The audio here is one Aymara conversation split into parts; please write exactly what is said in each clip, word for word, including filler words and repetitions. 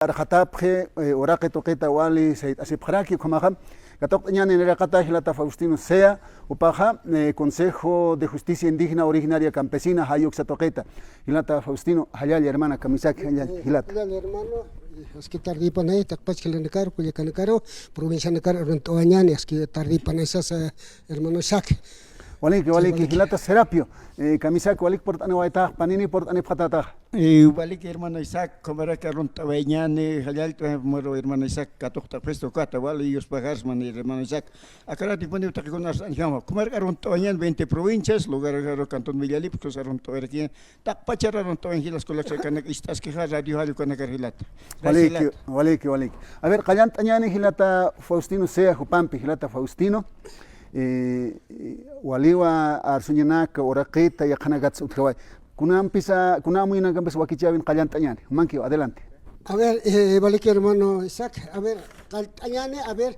arxatapxi, eh, uraqi tuqita wali sayt'asipxaraki, ukhamaxa katuqt'añäni niraqata jilata Faustino Sea, jupaxa, eh, Consejo de Justicia Indígena Originaria Campesina, jay uksa tuqita. Jilata Faustino, jallalla hermana, kamisaki, jallalla, jilata. Jallalla hermano, aski tardipanay, taqpach jilanakaru, kullakanakaru, provincianakaru arunt'awañäni, aski tardipanay sasa, hermano Isaac. Waliki, waliki, jilata Serapio, eh, kamisaki, walik purt'aniwaytax, panini purt'anipxatax. Eh, waliki hermano Isaac, ukhamaraki arunt'awayañäni, jallallt'awa, hermano Isaac, katuqt'apxistu ukata, wali yuspajarsmani, hermano Isaac. Akaratipuniw taqikuna arst'añjama. Ukhamaraki arunt'awayañäni veinte provincias, lugar, lugar, cantón Villalipca, arunt'awayarakiñäni. Taqpachar arunt'awayañ jilas kullakanaka, ist'askixa radio jall ukanakar jilata. Waliki, waliki, waliki. A ver, qallant'añäni jilata Faustino Sea, jupampi, jilata Faustino. Eh, waliwa arsuñanaka, uraqita, yaqhanakatsa utjaway. Kunampisa, kuna amuyunakampis wakichäwin qallant'añäni. Jumankiw, adelante. A ver, eh, waliki hermano Isaac, a ver, qallt'añäni, a ver,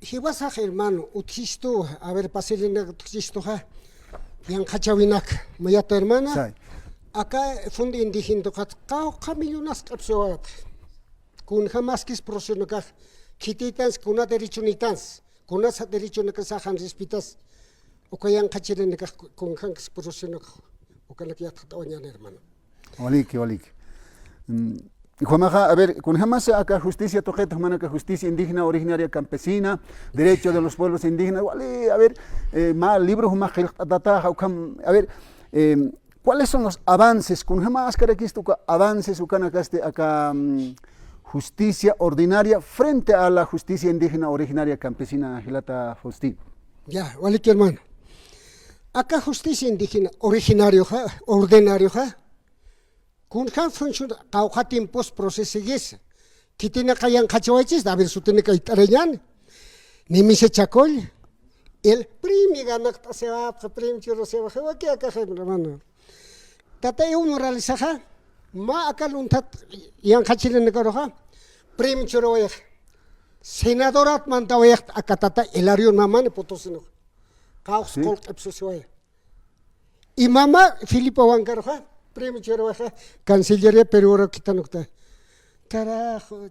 jiwasax hermano, utjistu, a ver, pasirinak utjistuxa, yanqhachawinak, mayata hermana, aka fund indígena tuqat, qawqha millonas q'ipsuwat. Kunjamaskis procesionakax, khititans, kuna derechonitans, kunasa derechonakasaxan respetas, uka yanqhachirinakax, kunjankis procesionakax, ukanak yatxat'awañäni hermano. Waliki, waliki. Mm, ukhamaxa, a ver, kunjamasa aka justicia tuqita, jumanaka justicia indígena originaria campesina, derecho de los pueblos indígenas, wali, a ver, eh, mä libro jumax qillqt'atataxa, ukham, a ver, eh, ¿cuáles son los avances? Kunjamaskarakistu uka avances ukanakasti aka, mm, justicia ordinaria frente a la justicia indígena originaria campesina, jilata Faustino. Ya, waliki hermano. Aka justicia indígena originarioxa, ordinarioxa, kunjam función qawqha tiempos procesiguisa. Khitinaka yanqhachawaychista, a ver, sutinak ayt'arañäni. Nimisa Chacolla. El premio ganaqt'asiwapxa, premio churasiwapxa, waki akaxa, hermano. Tata Evo Moralesaxa, mä aka lunthat yanqhachirinakaruxa, premio churawayax. Senadorat mantawayax aka tata Hilarion Mamani Potosinux. Qawqhas qullqipsusiwaya. Y mama Filipa Wankaruxa, premio churawaxa, Cancillería Perú urakitanukta. Carajo.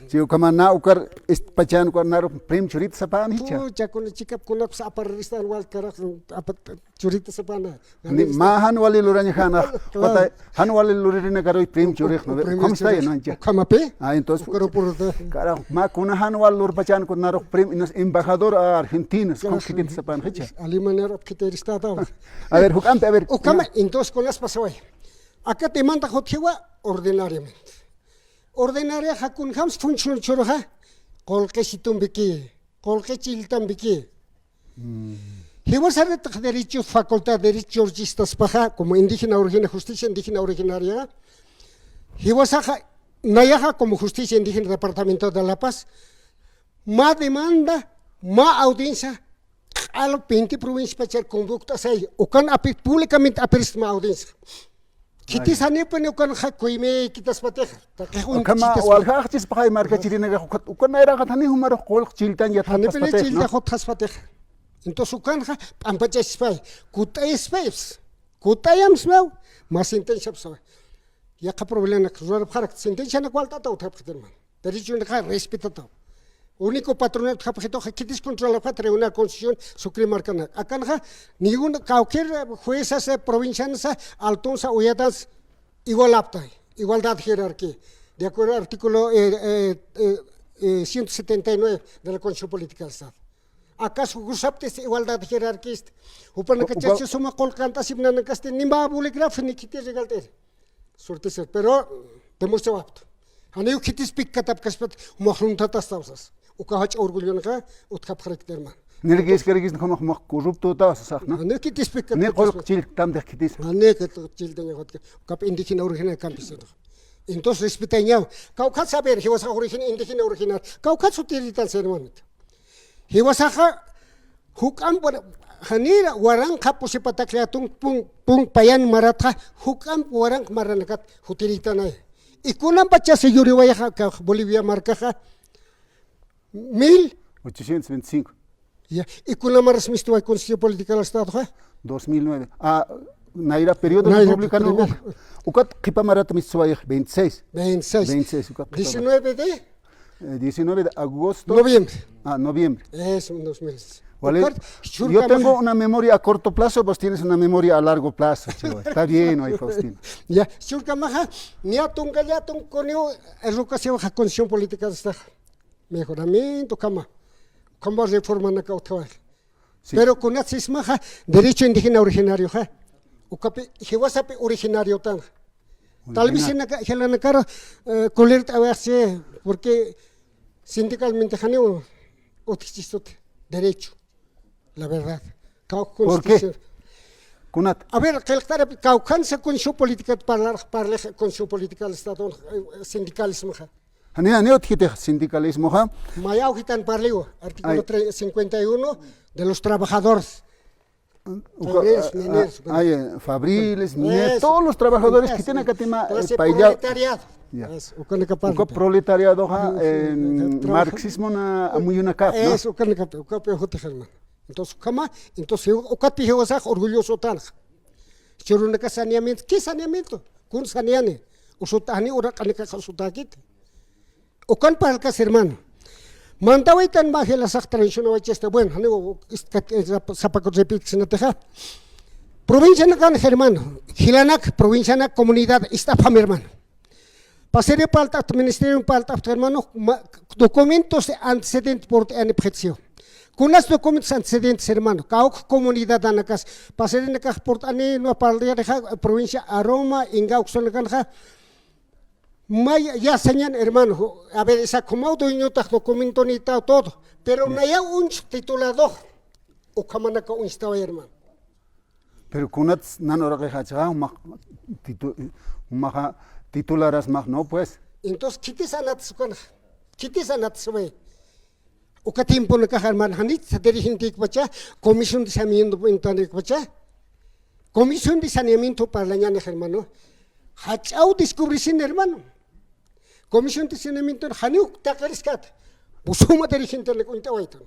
Si ukhama na ukar istpachan ukar naru premio churita sapani jichha. Pucha, kuna chikap kunapsa aparristan wal carajo, apat churita sapana. Ni ma jan wali lurañjana. Claro. Wata jan wali luririna karuy premio churix, ¿no? Premio churix. ¿Cómo está, no? Ya. Ukhamapi? Ah, entonces, ukar purta. Carajo, ma kuna jan wali lurpachan kuna naru premio, nos embajador a Argentina, ¿cómo que te sepan, jichha? Alemania rap que te está. A ver, juk'ampi, a ver. Ukhama, entonces, ¿cuál es pasaway? Aka demanda jutjiwa ordinariamente. Ordinariaxa kunjams función churuxa, qullqi situmbiki, qullqi chilltambiki. Jiwasaratax derecho, facultad derecho churchistaspaxa, como indígena originaria, justicia indígena originaria, jiwasaxa, nayaxa como justicia indígena departamento de La Paz, mä demanda, mä audiencia, q'al veinte provincia pachar conducta say, ukan api-, públicamente apirist mä audiencia. Khitis janipuni ukanxa kuymi khitispatixa. Taqix un ukhama khitispa. Walja axchispaxay markachirinakax ukat, ukan nayraqat jani jumarux qullq chilltan yatxatpaspatixa, ¿no? Chillta jutxaspatixa. Entonces ukanxa p'ampachachispay, kut'ayaspays, kut'ayamsmaw, mä sentenciapsawa. Yaqha problemanak rurapxarak, sentencianak walt'ataw utjapxit, hermano. Derechonaka respetataw. Único patronato japxituxa khitis controlapxa Tribunal Constitución Sucre markanak. Akanxa ninguna, cualquier juezas, eh, provinciansa, altonsa, uyatansa, igualaptay, igualdad jerarquía. De acuerdo al artículo, eh, eh, eh, eh, ciento setenta y nueve de la Constitución Política del Estado. ¿Acaso gusaptis igualdad jerarquista? Jupanaka uka- chacha suma qullqi kant'asipnanakasti ni mä bolígrafo ni khiti regalt'iri. Surtisir, pero demuestrawaptu. Janiw khitis pikkatapkaspat, jumax lunthatastawsas. Uka jach'a orgullonaka utjapxarakta, hermano. Nirkis, nirkis, jumax, jumax corruptotaw sasax, ¿no? Janiw khitis pikkatapkaspat. Ni qullq chilltamtix khitis. Janiw qullq chilltaña jutka. Ukap indígena originario campesino. Entonces, respetañaw. Kawkhat saber, jiwasax origen, indígena originario. Kawkhat sutiritan, hermanito. Jiwasaxa, juk'amp wara-, janira waranqa pusi patak llätun pun, pun payan maratxa, juk'amp waranq maranakat jutiritanay. Y kunanpachasa yuriwayaxa, ka Bolivia markaxa, mil ochocientos veinticinco. Ya, y kuna maras mistuway Constitución Política del Estado, ¿ja? Dos mil nueve. Ah, Nayra periodo Nayra republicano, primero. Ukat qhipa marat mistsawayix, veintiséis. Veintiséis. Veintiséis, ukat qhipa marat. Diecinueve de Eh, diecinueve de agosto. Noviembre. Ah, noviembre. Eso, dos mil. Vale. Ukat, yo tengo una memoria a corto plazo, vos tienes una memoria a largo plazo, chico. Está bien, oye, Faustino. Ya, churkamaxa, niya tunka, niya tunka kuniw, educación, condición política, está. Mejoramiento, kama. Como reforma na cautewal. Sí. Pero kunat sismaxa, derecho indígena originarioxa. Ukapi, jiwasapi originario tan. Tal vez jilanakar, eh, kulir t'awayxchi, porque sindicalmente janiw utjchistut derecho, la verdad. Kawk ¿por qué? Constitución. Kunat. A ver, qillqt'arapi, kawkhansa condición política, parlar, parlex condición política del Estado, eh, sindicalismoxa. Jani, jani utjkitix sindicalismoxa. Mayaw jitan parliw, artículo Ay. Tre-, cincuenta y uno de los trabajadores. Uka-, Fabriles, a-, mineros, a-, ay, eh, fabriles, mineros, eso. Todos los trabajadores que tienen que tema, eh, clase paylla-, proletariado. Ya. Eso, ukanaka uka parlita. Proletariado, ja, Sí, sí, eh, eh, trabaja- marxismo na amuyunakap, ¿no? Eso, ukanaka, ukapi jutix, hermano. Entonces, ukhama, entonces, ukapi jiwasax orgulloso tanxa. Churunaka saneamiento, ¿qué saneamiento? Kun saneani, usutani, uraqanaka usutakiti. Ukan parlkas, hermano. Mantawaytan mä jilasax transición awaychista, bueno, janiw, iskat, eh, sapa, sapa repetisinatixa. Provincianakan, hermano, jilanak, provincianak, comunidad, ist'apxam, hermano. Pasiri parlt'apt, ministerio parlt'apt, hermano, ma-, documentos de antecedente purt'ayanipxitsi. Kunas documentos antecedentes, hermano, kawk comunidadanakas, pasirinakax purt'ani, no parlt'ayarixa, provincia Aroma, Ingauk zonakanxa, May, ya sañan, hermano, a ver, esa como dueño tax documentonita todo, pero Sí. nayaw uñch titulado, ukhamanaka uñstaway, hermano. Pero kunats nan uraqixachaxa, umax titu-, umaxa titularas max, no, pues. Entonces, ¿qué te sanat sukana? ¿Qué te sanat sube? Uka tiemponakax, hermano, janit dirigentïkpacha, comisión de saneamiento, comisión de saneamiento parlañanix, hermano. Jach'aw descubrisin, hermano. Comisión de saneamiento, janiw taqiriskat. Busuma dirigentenak uñt'awaytan.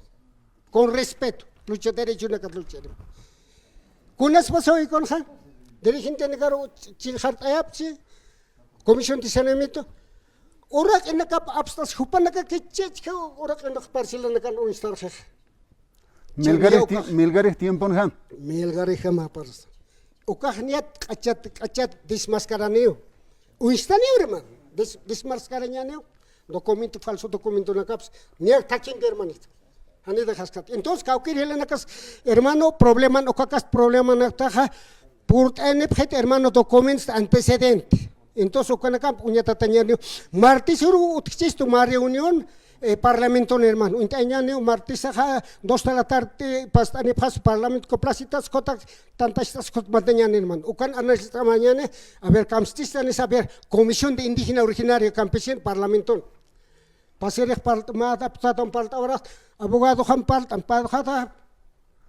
Con respeto, lucha derechonakat luchar. Kunas pasaway kunxa, dirigentenakaru chillxart'ayapchi, Comisión de Saneamiento, uraqinakap apstas jupanaka kich'ichka uraqinaq parcelanakan uñstarxix. Melgarix ti-, melgarix tiempon jam. Melgarix jam aparsa. Ukax niyat q'achat, q'achat desmascaraniw. Uñstaniw, hermano. Des-, desmascarañaniw. Documento, falso documentonakaps. Niyat takin, hermanito. Jani dejaskat. Entonces, kawkir jilanakas, hermano, probleman, ukakas problemanaktaxa, purt'ayanipxit, hermano, documentos antecedente. Entonces, ukanakamp uñatatañaniw, martes uru utjchistu mä reunión, eh, parlamenton, hermano. Uñt'ayañaniw, martesaxa, dos de la tarde, past'anipxas, parlamento, placitas, kotak, tantas, kotak, mantañani, hermano. Ukan analizt'amañani, a ver, kamstistanis, a ver, Comisión de Indígena Originario Campesino, parlamenton. Pasirix parlt'a, mä diputadox parlt'awayrax, abogado jam parlt'an, parlt'an,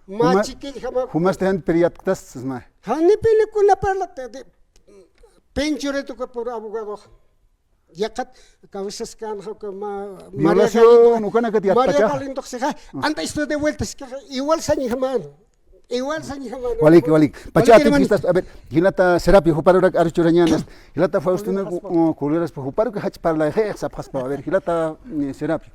mä Juma-, chikill jama. Jumasti jan periatktas, sma. Janipini kuna parlta, de, de, pinchurituka puro abogado. Yaqat, cabezas kan, ja, ma-, María Violación, Galindo, ukanakat María yatpacha. Galindo, sixa, Mm. anta estoy de vuelta, sixa, igual sañi jama. Igual sañi jama. Walik, walik. Pacha, walik, hermano. Atistas, a ver, jilata Serapio, juparurak archurañanas. Jilata Faustino, Faustino. Uh, Culeras, juparurak jach parla, je, sapxaspa. A ver, jilata, eh, Serapio.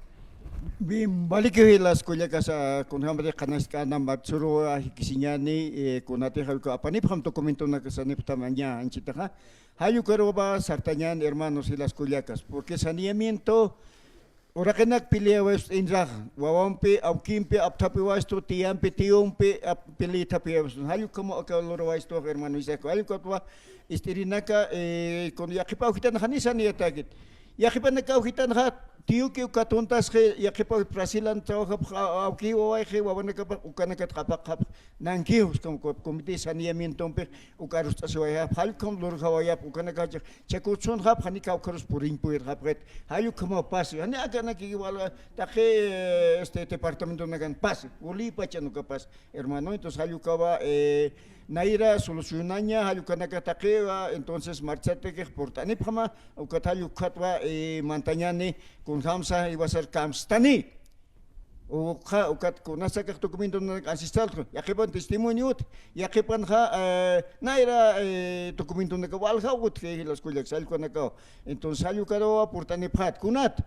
Bien, walik, las kullakas, ah, kunjamri qanask'ana, matsuru, ah, jikisiñani, eh, kunatix, apanipxam documentonakasanipxtamaña, anchitaxa. Jall ukaruwa sartañan, hermanos, y las kullakas, porque saneamiento, uraqinak peleawaystu inrax, wawampi, awkimpi, apthapiwaystu, tiyampi, tiyumpi, ap-, peleathapiwaystu. Jall ukhama aka lurawaystu, hermano Isaac. Jall ukatwa, ist'irinaka, eh, con yaqhipa awjitan jani saneatäkit. Yaqhipanaka awjitanxa, tiyuki uka tuntasxi, yaqhipa Brasilan trabajapx, a-, awki wawayxi, wawanakapx, ukanakat q'apaqxapx, nankiw, como co-, comité saneamientompi, Uka arust'asiwayap, jall ukham lurjawayap, ukanakax chakutsunxap, jani kawkharus puriñ puyirxapxit, jall ukhamaw pasi, jani akanaki igual, taqi, este, departamentonakan pasi, ulïpachan uka pasi, hermano, entonces jall ukawa, eh, nayra solucionaña, jall ukanaka taqiwa, entonces marchatakix purt'anipxama, ukat jall ukatwa, eh, mantañani, kunjamsa iwasar kamstani. Uka, ukat kunasakax documentonak ancestral, yaqhipan testimonio utji, yaqhipanxa, eh, nayra, eh, documentonaka walja utji jilas kullaka, sallkanakaw. Entonces, jall ukaruw purt'anipxät, kunat.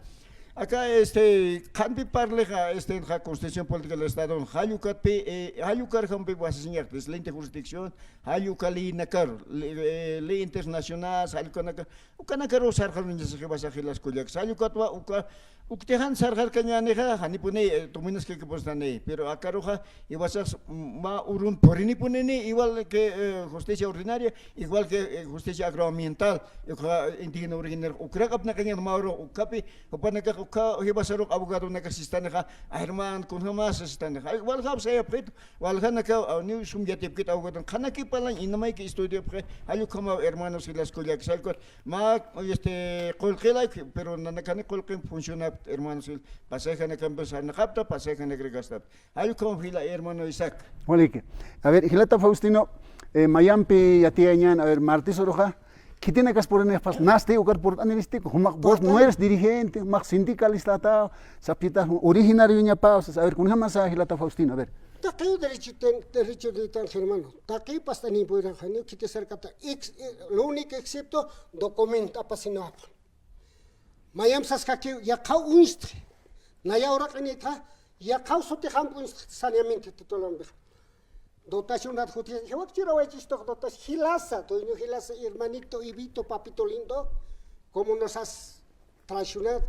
Aka, este, qhanpi parlixa, este, ja Constitución Política del Estado, jall ukatpi, eh, jall ukarjampi wasisiñax, excelente jurisdicción, jall uka leyinakar, le-, eh, ley internacional, jall ukanaka, ukanakaruw sarxaruñasa jiwasax jilas kullaka. Jall ukatwa, uka, uktijan sarxarkañänixa, janipuni, eh, tuminaskakipustani. Pero akaruxa, jiwasax, mm, mä urun purinipunini, igual que, eh, justicia ordinaria, igual que, eh, justicia agroambiental, uka, eh, indígena original, ukrak apnaqañan mä uru, ukapi, jupanakax, uka, jiwasarux abogadonakax sistanixa, a hermano, kunjamas sistanixa. Ay, waljap sayapxitu, waljanaka, a, ni sum yatipkit abogadon, qhanaki parlañ, inamayki estudiapxi, jall ukhamaw hermanos jilas kullaka, sallkat, mä, este, qullqilay, pero nanakani qullqin funcionap, hermanos, jil, pasayjanakampi sarnaqapta, pasayjanakri gastapta. Jall ukham jila hermano Isaac. Waliki. A ver, jilata Faustino, eh, mayampi yatiyañän, a ver, martes uruxa, khitinakas purinixpas nasti ukar purt'aniristi, jumax vos no eres dirigente, jumax sindicalistata, sapita originarioñapa, o sea, a ver, kunjamasa jilata Faustino, a ver. Taqiw derecho ten-, derecho de tan hermano. Taqiw past'ani purinxani, khitisarkata, ex-, eh, lo único excepto documento apasinapan. Mayamp saskakiw, yaqhaw uñstxi. Naya uraqinitxa, yaqhaw sutixamp uñstxi saneamiento titulampixa. Dotación adjudicación, jiwak churawaychistux dotación, jilasa, dueño jilasa, hermanito, hijito, papito lindo, ¿cómo nos has traicionado?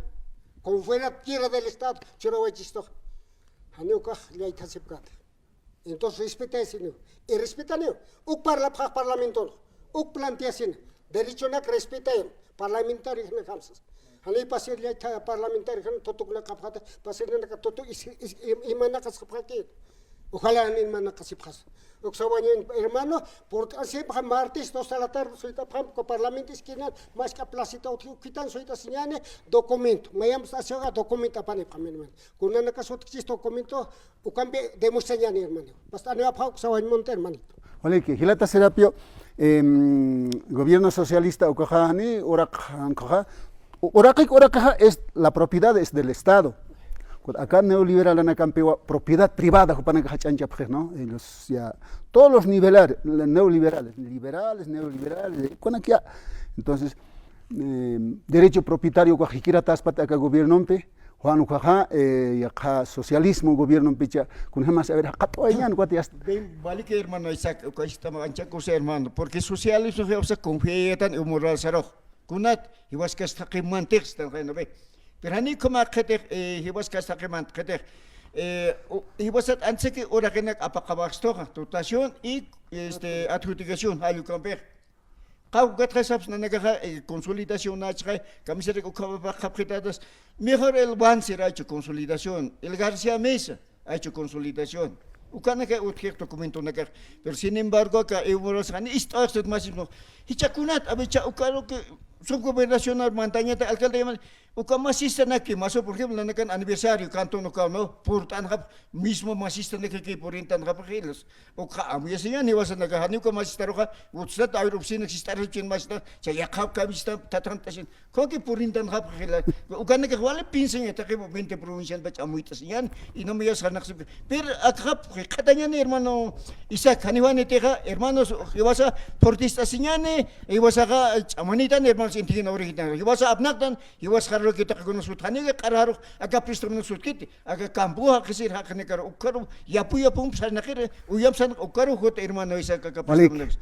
Como fuera tierra del Estado, churawaychistux. Janiw ukax llaythasipkata. Entonces, respetayasiniw. Y respetaniw. Uk parlapxax parlamenton. Uk planteasina. Derechonak respetayan. Parlamentario jina kamsas. Jani pasir llaytha parlamentario jina tutuknak kapxata. Pasir naka tutuk is, is, im, imanaqas kapxaki. Ojalá jani imanaqasipxas. Uksawañan hermano, porque así martes dos de la tarde, soy tapxam, co parlamento esquina, más que placita, otro, quitan, soy ta señane, documento. Mayamp así documento apani, hermano. Kunanaka sutkichis documento, ukampi demuestrañäni, hermano. Past'aniwapxä uksawañ munta, hermanito. Waliki, jilata Serapio, em, gobierno socialista ukaxa ni uraq, ankaxa, u-, uraqik, uraqaxa es la propiedad es del Estado. Acá neoliberalanakampiwa propiedad privada jupanakaxa ch'anchapxi, ¿no? Ellos ya, todos los nivelar-, neoliberales, liberales, neoliberales, kunakiya. Entonces, em, derecho propietario ukax jikirataspat aka gobiernompi, Juan ukaxa, eh, yaqha socialismo gobiernompicha, kunjamas, a ver, jaqat'awayañän, ukat yasta. Ven, waliki hermano Isaac, uka istama ancha kusa hermano, porque socialismo jiwasa confiayatan Evo Morales arux. Kunat, jiwas kasta qimantix, tan jayna ve. Pero jani ukhama qhitix, eh, jiwas kasta qimant qhitix. Eh, u-, jiwasat anchaki uraqinak apaqawaxtuxa, dotación y, este, adjudicación, jall ukampix. Qawqatxa sapxi nanakaxa, eh, consolidación nachxay, camiseta ukhamapax qhapxitatas, mejor el Wanser ha hecho consolidación, el García Meza ha hecho consolidación. Ukanaka utjix documentonakax. Pero sin embargo, aka Evo Morales jani ist'awaxtut masismo. Jichhakunat, a ver, jichha ukaru que subgobernacional mantañata alcalde yaman, uka masistanaki, maso, por ejemplo, nanakan aniversario, cantón ukaw, ¿no? Purt'anxap, mismo masistanakaki purintanxapxilas. Ukxa amuyasiñan jiwasanaka, jani uka masistaruxa, utsat awir oficina sist'arichin masista, cha yaqhap kamista, tatant'asin. Kuki purintanxapxila. Ukanakax wali pinsaña, taqi veinte provincianpach amuyt'asiñan, y no me yas janaqsip. Pero akxap, qatañani hermano Isaac, jani Juanitixa, hermanos, jiwasa purtist'asiñani, jiwasaxa ch'amanitan, hermanos, indígena original. Jiwasa apnaqtan, jiwas jarrukitaqikunas sutjaniga, q'arjarux, aka pristamuna sutkiti. Aka campo jaqisir jaqinakar ukaru yapu yapump sarnaqir, uyamp sarnaq ukaru jut hermano Isaac aka Walik. Personas.